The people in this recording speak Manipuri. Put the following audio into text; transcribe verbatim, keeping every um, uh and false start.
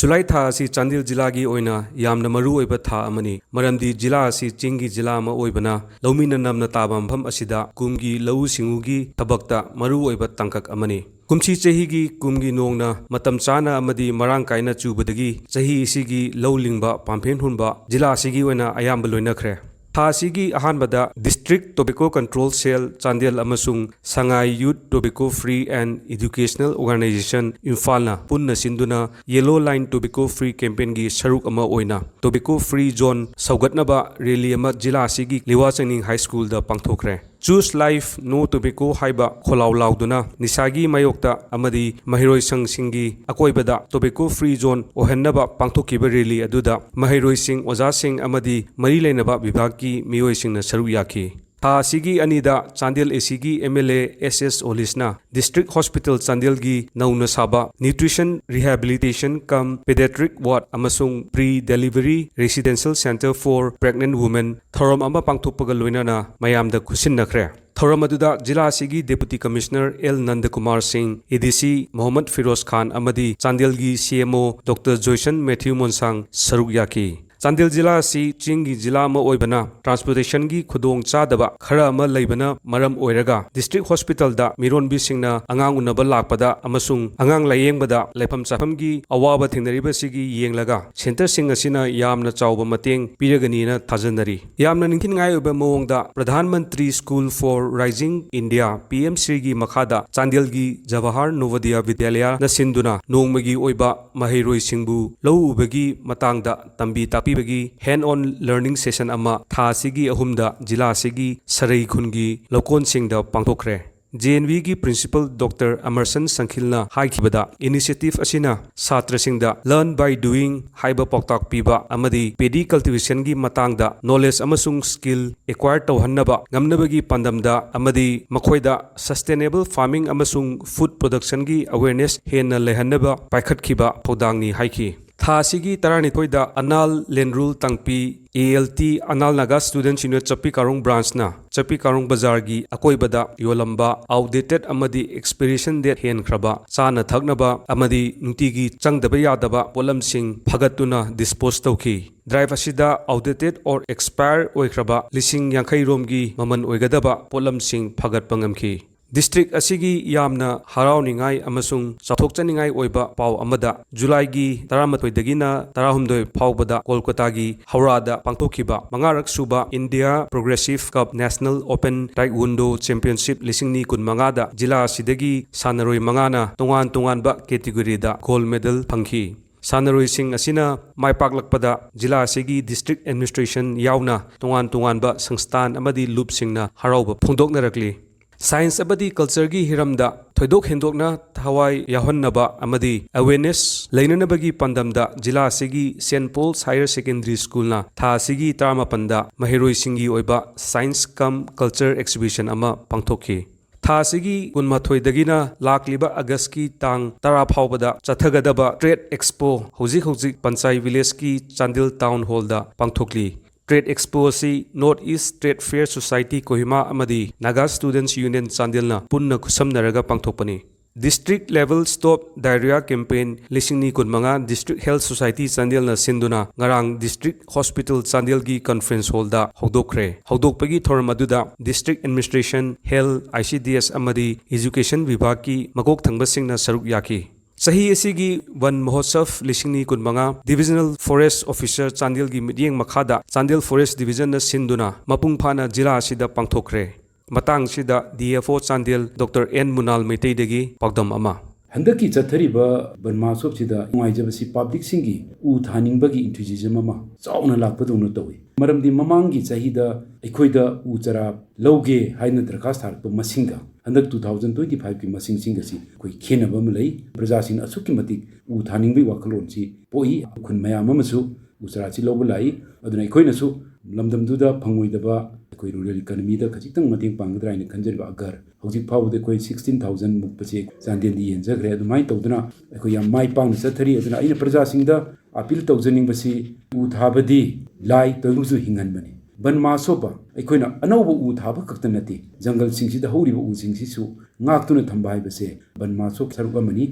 ꯖꯨꯂꯥꯏ ꯊꯥ ꯑꯁꯤ ꯆꯥꯟꯗꯦꯜ ꯖꯤꯂꯥꯒꯤ ꯑꯣꯏꯅ ꯌꯥꯝꯅ ꯃꯔꯨ ꯑꯣꯏꯕ ꯊꯥ ꯑꯃꯅꯤ, ꯃꯔꯝꯗꯤ ꯖꯤꯂꯥ ꯑꯁꯤ ꯆꯤꯡꯒꯤ ꯖꯤꯂꯥ ꯑꯃ ꯑꯣꯏꯕꯅ ꯂꯧꯃꯤꯅ ꯅꯝꯅ ꯇꯥꯕ ꯃꯐꯝ ꯑꯁꯤꯗ ꯀꯨꯝꯒꯤ ꯂꯧꯎ ꯁꯤꯡꯎꯒꯤ ꯊꯕꯛꯇ ꯃꯔꯨ ꯑꯣꯏꯕ ꯇꯥꯡꯀꯛ ꯑꯃꯅꯤ꯫ ꯀꯨꯝꯁꯤ ꯆꯍꯤꯒꯤ ꯀꯨꯝꯒꯤ ꯅꯣꯡꯅ ꯃꯇꯝ ꯆꯥꯅ ꯑꯃꯗꯤ ꯃꯔꯥꯡ ꯀꯥꯏꯅ ꯆꯨꯕꯗꯒꯤ ꯆꯍꯤ ꯑꯁꯤꯒꯤ ꯂꯧ ꯂꯤꯡꯕ, ꯄꯥꯝꯐꯦꯟ ꯍꯨꯟꯕ ꯖꯤꯂꯥ ꯑꯁꯤꯒꯤ ꯑꯣꯏꯅ ꯑꯌꯥꯝꯕ ꯂꯣꯏꯅꯈ꯭ꯔꯦ꯫ ꯊꯥ ꯑꯁꯤꯒꯤ ꯑꯍꯥꯟꯕꯗ District Tobacco Control Cell Chandel ꯑꯃꯁꯨꯡ Sangai Youth Tobacco Free and Educational Organization ꯏꯝꯐꯥꯜꯅ ꯄꯨꯟꯅ ꯁꯤꯟꯗꯨꯅ Yellow Line Tobacco Free Campaignꯒꯤ ꯁꯔꯨꯛ ꯑꯃ ꯑꯣꯏꯅ Tobacco Free Zone ꯁꯧꯒꯠꯅꯕ ꯔꯦꯂꯤ ꯑꯃ ꯖꯤꯂꯥ ꯑꯁꯤꯒꯤ ꯂꯤꯋꯥꯆꯦꯡꯅꯤꯡ ꯍꯥꯏ ꯁ꯭ꯀꯨꯜꯗ ꯄꯥꯡꯊꯣꯛꯈ꯭ꯔꯦ꯫ Choose Life, No Tobacco ꯍꯥꯏꯕ ꯈꯣꯜꯂꯥꯎ ꯂꯥꯎꯗꯨꯅ ꯅꯤꯁꯥꯒꯤ ꯃꯥꯌꯣꯛꯇ ꯑꯃꯗꯤ ꯃꯍꯩꯔꯣꯏ ꯁꯪꯁꯤꯡꯒꯤ ꯑꯀꯣꯏꯕꯗ tobacco free zone ꯑꯣꯏꯍꯟꯅꯕ ꯄꯥꯡꯊꯣꯛꯈꯤꯕ ꯔꯦꯂꯤ ꯑꯗꯨꯗ ꯃꯍꯩꯔꯣꯏꯁꯤꯡ, ꯑꯣꯖꯥꯁꯤꯡ ꯑꯃꯗꯤ ꯃꯔꯤ ꯂꯩꯅꯕ ꯕꯤꯚꯥꯒꯀꯤ ꯃꯤꯑꯣꯏꯁꯤꯡꯅ ꯁꯔꯨꯛ ꯌꯥꯈꯤ꯫ ꯊꯥ ꯑꯁꯤꯒꯤ ꯑꯅꯤꯗ Chandel ACꯒꯤ MLA S S ꯑꯣꯂꯤꯁꯅ District Hospital ꯆꯥꯟꯗꯦꯜꯒꯤ ꯅꯧꯅ ꯁꯥꯕ Nutrition Rehabilitation cum Pediatric Ward ꯑꯃꯁꯨꯡ Pre Delivery Residential Centre for Pregnant Women ꯊꯧꯔꯝ ꯑꯃ ꯄꯥꯡꯊꯣꯛꯄꯒ ꯂꯣꯏꯅꯅ ꯃꯌꯥꯝꯗ ꯈꯨꯠꯁꯤꯟꯅꯈ꯭ꯔꯦ꯫ ꯊꯧꯔꯝ ꯑꯗꯨꯗ ꯖꯤꯂꯥ ꯑꯁꯤꯒꯤ Deputy Commissioner L ꯅꯟꯗꯀꯨꯃꯥꯔ ꯁꯤꯡ, ADC ꯃꯣꯍꯝꯃꯗ ꯐꯤꯔꯣꯖ ꯈꯥꯟ ꯑꯃꯗꯤ ꯆꯥꯟꯗꯦꯜꯒꯤ CMO Doctor ꯖꯣꯏꯁꯟ ꯃꯦꯊ꯭ꯌꯨ ꯃꯣꯟꯁꯥꯡ ꯁꯔꯨꯛ ꯌꯥꯈꯤ꯫ ꯆꯥꯟꯗꯦꯜ ꯖꯤꯂꯥ ꯑꯁꯤ ꯆꯤꯡꯒꯤ ꯖꯤꯂꯥ ꯑꯃ ꯑꯣꯏꯕꯅ transportationꯒꯤ ꯈꯨꯗꯣꯡ ꯆꯥꯗꯕ ꯈꯔ ꯑꯃ ꯂꯩꯕꯅ ꯃꯔꯝ ꯑꯣꯏꯔꯒ District Hospitalꯗ ꯃꯤꯔꯣꯟꯕꯤꯁꯤꯡꯅ ꯑꯉꯥꯡ ꯎꯅꯕ ꯂꯥꯛꯄꯗ ꯑꯃꯁꯨꯡ ꯑꯉꯥꯡ ꯂꯥꯌꯦꯡꯕꯗ ꯂꯩꯐꯝ ꯆꯥꯐꯝꯒꯤ ꯑꯋꯥꯕ ꯊꯦꯡꯅꯔꯤꯕꯁꯤꯒꯤ ꯌꯦꯡꯂꯒ centreꯁꯤꯡ ꯑꯁꯤꯅ ꯌꯥꯝꯅ ꯆꯥꯎꯕ ꯃꯇꯦꯡ ꯄꯤꯔꯒꯅꯤꯅ ꯊꯥꯖꯅꯔꯤ꯫ ꯌꯥꯝꯅ ꯅꯤꯡꯊꯤꯅꯤꯡꯉꯥꯏ ꯑꯣꯏꯕ ꯃꯑꯣꯡꯗ Pradhan Mantri School for Rising India, PMSHRIꯒꯤ ꯃꯈꯥꯗ ꯆꯥꯟꯗꯦꯜꯒꯤ ꯖꯋꯥꯍꯔ ꯅꯣꯕꯣꯗꯤꯌꯥ ꯕꯤꯗ꯭ꯌꯥꯂꯌꯅ ꯁꯤꯟꯗꯨꯅ ꯅꯣꯡꯃꯒꯤ ꯑꯣꯏꯕ ꯃꯍꯩꯔꯣꯏꯁꯤꯡꯕꯨ ꯂꯧ ꯎꯕꯒꯤ ꯃꯇꯥꯡꯗ ꯇꯝꯕꯤ ꯇꯥꯛꯄꯤꯕꯒꯤ hands-on learning session ꯑꯃ ꯊꯥ ꯑꯁꯤꯒꯤ ꯑꯍꯨꯝꯗ ꯖꯤꯂꯥ ꯑꯁꯤꯒꯤ ꯁꯔꯩ ꯈꯨꯟꯒꯤ ꯂꯧꯀꯣꯟꯁꯤꯡꯗ ꯄꯥꯡꯊꯣꯛꯈ꯭ꯔꯦ꯫ JNVꯒꯤ Principal Doctor ꯑꯃꯔꯁꯟ ꯁꯪꯈꯤꯜꯅ ꯍꯥꯏꯈꯤꯕꯗ, initiative ꯑꯁꯤꯅ ꯁꯥꯇ꯭ꯔꯁꯤꯡꯗ Learn by Doing ꯍꯥꯏꯕ ꯄꯥꯎꯇꯥꯛ ꯄꯤꯕ ꯑꯃꯗꯤ paddy cultivationꯒꯤ ꯃꯇꯥꯡꯗ knowledge ꯑꯃꯁꯨꯡ skill acquire ꯇꯧꯍꯟꯅꯕ ꯉꯝꯅꯕꯒꯤ ꯄꯥꯟꯗꯝꯗ ꯑꯃꯗꯤ ꯃꯈꯣꯏꯗ sustainable farming ꯑꯃꯁꯨꯡ food productionꯒꯤ awareness ꯍꯦꯟꯅ ꯂꯩꯍꯟꯅꯕ ꯄꯥꯏꯈꯠꯈꯤꯕ ꯊꯧꯗꯥꯡꯅꯤ ꯍꯥꯏꯈꯤ꯫ ꯊꯥ ꯑꯁꯤꯒꯤ ꯇꯔꯥꯅꯤꯊꯣꯏꯗ ꯑꯅꯥꯜ ꯂꯦꯟꯔꯨꯜ ꯇꯥꯡꯄꯤ, A L T, Anal Naga students union Chakpi Karong ꯕ꯭ꯔꯥꯟꯁꯅ ꯆꯞꯄꯤ ꯀꯥꯔꯣꯡ ꯕꯖꯥꯔꯒꯤ ꯑꯀꯣꯏꯕꯗ ꯌꯣꯜꯂꯝꯕ outdated ꯑꯃꯗꯤ expiration date ꯍꯦꯟꯈ꯭ꯔꯕ ꯆꯥꯅ ꯊꯛꯅꯕ ꯑꯃꯗꯤ ꯅꯨꯡꯇꯤꯒꯤ ꯆꯪꯗꯕ ꯌꯥꯗꯕ ꯄꯣꯠꯂꯝꯁꯤꯡ ꯐꯒꯠꯇꯨꯅ dispose ꯇꯧꯈꯤ꯫ Drive ꯑꯁꯤꯗ outdated or expire ꯑꯣꯏꯈ꯭ꯔꯕ ꯂꯤꯁꯤꯡ ꯌꯥꯡꯈꯩ ꯔꯣꯝꯒꯤ ꯃꯃꯜ ꯑꯣꯏꯒꯗꯕ ꯄꯣꯠꯂꯝꯁꯤꯡ ꯐꯒꯠꯄ ꯉꯝꯈꯤ꯫ ꯗꯤꯁꯇ꯭ꯔꯤꯛ ꯑꯁꯤꯒꯤ ꯌꯥꯝꯅ ꯍꯔꯥꯎꯅꯤꯡꯉꯥꯏ ꯑꯃꯁꯨꯡ ꯆꯥꯎꯊꯣꯛꯆꯅꯤꯡꯉꯥꯏ ꯑꯣꯏꯕ ꯄꯥꯎ ꯑꯃꯗ, ꯖꯨꯂꯥꯏꯒꯤ ꯇꯔꯥꯃꯥꯊꯣꯏꯗꯒꯤꯅ ꯇꯔꯥꯍꯨꯝꯗꯣꯏ ꯐꯥꯎꯕꯗ ꯀꯣꯜꯀꯇꯥꯒꯤ ꯍꯧꯔꯥꯗ ꯄꯥꯡꯊꯣꯛꯈꯤꯕ ꯃꯉꯥꯔꯛ ꯁꯨꯕ India Progressive Cup National Open Taekwondo Championship ꯂꯤꯁꯤꯡ ꯑꯅꯤ ꯀꯨꯟꯃꯉꯥꯗ ꯖꯤꯂꯥ ꯑꯁꯤꯗꯒꯤ ꯁꯥꯟꯅꯔꯣꯏ ꯃꯉꯥꯅ ꯇꯣꯉꯥꯟ ꯇꯣꯉꯥꯟꯕ categoryꯗ gold medal ꯐꯪꯈꯤ꯫ ꯁꯥꯟꯅꯔꯣꯏꯁꯤꯡ ꯑꯁꯤꯅ ꯃꯥꯏ ꯄꯥꯛꯂꯛꯄꯗ ꯖꯤꯂꯥ ꯑꯁꯤꯒꯤ district administration ꯌꯥꯎꯅ ꯇꯣꯉꯥꯟ ꯇꯣꯉꯥꯟꯕ ꯁꯪꯁꯊꯥꯟ ꯑꯃꯗꯤ ꯂꯨꯞꯁꯤꯡꯅ ꯍꯔꯥꯎꯕ ꯐꯣꯡꯗꯣꯛꯅꯔꯛꯂꯤ꯫ Science ꯑꯃꯗꯤ cultureꯒꯤ ꯍꯤꯔꯝꯗ ꯊꯣꯏꯗꯣꯛ ꯍꯦꯟꯗꯣꯛꯅ ꯊꯋꯥꯏ ꯌꯥꯎꯍꯟꯅꯕ ꯑꯃꯗꯤ awareness ꯂꯩꯅꯅꯕꯒꯤ ꯄꯥꯟꯗꯝꯗ ꯖꯤꯂꯥ ꯑꯁꯤꯒꯤ Saint Paul's Higher Secondary Schoolꯅ ꯊꯥ ꯑꯁꯤꯒꯤ ꯇꯔꯥꯃꯥꯄꯟꯗ ꯃꯍꯩꯔꯣꯏꯁꯤꯡꯒꯤ ꯑꯣꯏꯕ Science cum Culture Exhibition ꯑꯃ ꯄꯥꯡꯊꯣꯛꯈꯤ꯫ ꯊꯥ ꯑꯁꯤꯒꯤ ꯀꯨꯟꯃꯥꯊꯣꯏꯗꯒꯤꯅ ꯂꯥꯛꯂꯤꯕ ꯑꯥꯒꯁꯀꯤ ꯇꯥꯡ ꯇꯔꯥ ꯐꯥꯎꯕꯗ ꯆꯠꯊꯒꯗꯕ Trade Expo ꯍꯧꯖꯤꯛ ꯍꯧꯖꯤꯛ ꯄꯟꯆꯥꯏ ꯚꯤꯂꯦꯖꯀꯤ ꯆꯥꯟꯗꯦꯜ ꯇꯥꯎꯟ ꯍꯣꯜꯗ ꯄꯥꯡꯊꯣꯛꯂꯤ꯫ Trade Expo ꯑꯁꯤ North East Trade Fair Society Kohima ꯑꯃꯗꯤ Naga Students Union ꯆꯥꯟꯗꯦꯜꯅ ꯄꯨꯟꯅ ꯈꯨꯠꯁꯝꯅꯔꯒ ꯄꯥꯡꯊꯣꯛꯄꯅꯤ꯫ District Level Stop Diarrhea Campaign ꯂꯤꯁꯤꯡ ꯑꯅꯤ ꯀꯨꯟꯃꯉꯥ District Health Society ꯆꯥꯟꯗꯦꯜꯅ ꯁꯤꯟꯗꯨꯅ ꯉꯔꯥꯡ District Hospital ꯆꯥꯟꯗꯦꯜꯒꯤ conference hallꯗ ꯍꯧꯗꯣꯛꯈ꯭ꯔꯦ꯫ ꯍꯧꯗꯣꯛꯄꯒꯤ ꯊꯧꯔꯝ ꯑꯗꯨꯗ District Administration, Health, I C D S ꯑꯃꯗꯤ Education ꯚꯤꯚꯥꯒꯀꯤ ꯃꯀꯣꯛ ꯊꯪꯕꯁꯤꯡꯅ ꯁꯔꯨꯛ ꯌꯥꯈꯤ꯫ ꯆꯍꯤ ꯑꯁꯤꯒꯤ Van Mahotsav ꯂꯤꯁꯤꯡ ꯑꯅꯤ ꯀꯨꯟꯃꯉꯥ Divisional Forest Officer ꯆꯥꯟꯗꯦꯜꯒꯤ ꯃꯤꯠꯌꯦꯡ ꯃꯈꯥꯗ ꯆꯥꯟꯗꯦꯜ Forest Divisionꯅ ꯁꯤꯟꯗꯨꯅ ꯃꯄꯨꯡ ꯐꯥꯅ ꯖꯤꯂꯥ ꯑꯁꯤꯗ ꯄꯥꯡꯊꯣꯛꯈ꯭ꯔꯦ꯫ ꯃꯇꯥꯡꯁꯤꯗ D F O Chandel Doctor N ꯃꯨꯅꯥꯜ ꯃꯩꯇꯩꯗꯒꯤ ꯄꯥꯎꯗꯝ ꯑꯃ꯫ ꯍꯟꯗꯛꯀꯤ ꯆꯠꯊꯔꯤꯕ Van Mahotsav ꯁꯤꯗ ꯅꯨꯡꯉꯥꯏꯖꯕꯁꯤ public ꯁꯤꯡꯒꯤ ꯎ ꯊꯥꯅꯤꯡꯕꯒꯤ enthusiasm ꯑꯃ ꯆꯥꯎꯅ ꯂꯥꯛꯄꯗꯧꯅ ꯇꯧꯏ꯫ ꯃꯔꯝꯗꯤ ꯃꯃꯥꯡꯒꯤ ꯆꯍꯤꯗ ꯑꯩꯈꯣꯏꯗ ꯎ ꯆꯥꯔꯥ ꯂꯧꯒꯦ ꯍꯥꯏꯅ ꯗꯔꯈꯥꯁ ꯊꯥꯔꯛꯄ ꯃꯁꯤꯡꯒ ꯍꯟꯗꯛ two thousand twenty five ꯀꯤ ꯃꯁꯤꯡꯁꯤꯡ ꯑꯁꯤ ꯑꯩꯈꯣꯏ ꯈꯦꯠꯅꯕ ꯑꯃ ꯂꯩ꯫ ꯄ꯭ꯔꯖꯥꯁꯤꯡꯅ ꯑꯁꯨꯛꯀꯤ ꯃꯇꯤꯛ ꯎ ꯊꯥꯅꯤꯡꯕꯒꯤ ꯋꯥꯈꯜꯂꯣꯟꯁꯤ ꯄꯣꯛꯏ꯫ ꯈꯨꯟ ꯃꯌꯥꯝ ꯑꯃꯁꯨ ꯎ ꯆꯥꯔꯥꯁꯤ ꯂꯧꯕ ꯂꯥꯛꯏ꯫ ꯑꯗꯨꯅ ꯑꯩꯈꯣꯏꯅꯁꯨ ꯂꯝꯗꯝꯗꯨꯗ ꯐꯪꯉꯣꯏꯗꯕ ꯑꯩꯈꯣꯏ ꯔꯨꯔꯦꯜ ꯏꯀꯣꯅꯣꯃꯤꯗ ꯈꯖꯤꯛꯇꯪ ꯃꯇꯦꯡ ꯄꯥꯡꯒꯗ꯭ꯔꯥ ꯍꯥꯏꯅ ꯈꯟꯖꯔꯤꯕ ꯑꯒꯔ, ꯍꯧꯖꯤꯛ ꯐꯥꯎꯕꯗ ꯑꯩꯈꯣꯏ ꯁꯤꯛꯁꯇꯤꯟ ꯊꯥꯎꯖꯟ ꯃꯨꯛꯄꯁꯦ ꯆꯥꯟꯗꯦꯜꯗ ꯌꯦꯟꯖꯈ꯭ꯔꯦ꯫ ꯑꯗꯨꯃꯥꯏꯅ ꯇꯧꯗꯅ ꯑꯩꯈꯣꯏ ꯌꯥꯝ ꯃꯥꯏ ꯄꯥꯛꯅ ꯆꯠꯊꯔꯤ꯫ ꯑꯗꯨꯅ ꯑꯩꯅ ꯄ꯭ꯔꯖꯥꯁꯤꯡꯗ ꯑꯄꯤꯜ ꯇꯧꯖꯅꯤꯡꯕꯁꯤ, ꯎ ꯊꯥꯕꯗꯤ ꯂꯥꯏ ꯇꯧꯕꯁꯨ ꯍꯤꯡꯍꯟꯕꯅꯤ꯫ ꯕꯟ ꯃꯍꯣꯠꯁꯣꯕ ꯑꯩꯈꯣꯏꯅ ꯑꯅꯧꯕ ꯎ ꯊꯥꯕ ꯈꯛꯇ ꯅꯠꯇꯦ, ꯖꯪꯒꯜꯁꯤꯡꯁꯤꯗ ꯍꯧꯔꯤꯕ ꯎꯁꯤꯡꯁꯤꯁꯨ ꯉꯥꯛꯇꯨꯅ ꯊꯝꯕ ꯍꯥꯏꯕꯁꯦ ꯕꯟ ꯃꯍꯣꯠꯁꯣꯕ ꯁꯔꯨꯛ ꯑꯃꯅꯤ꯫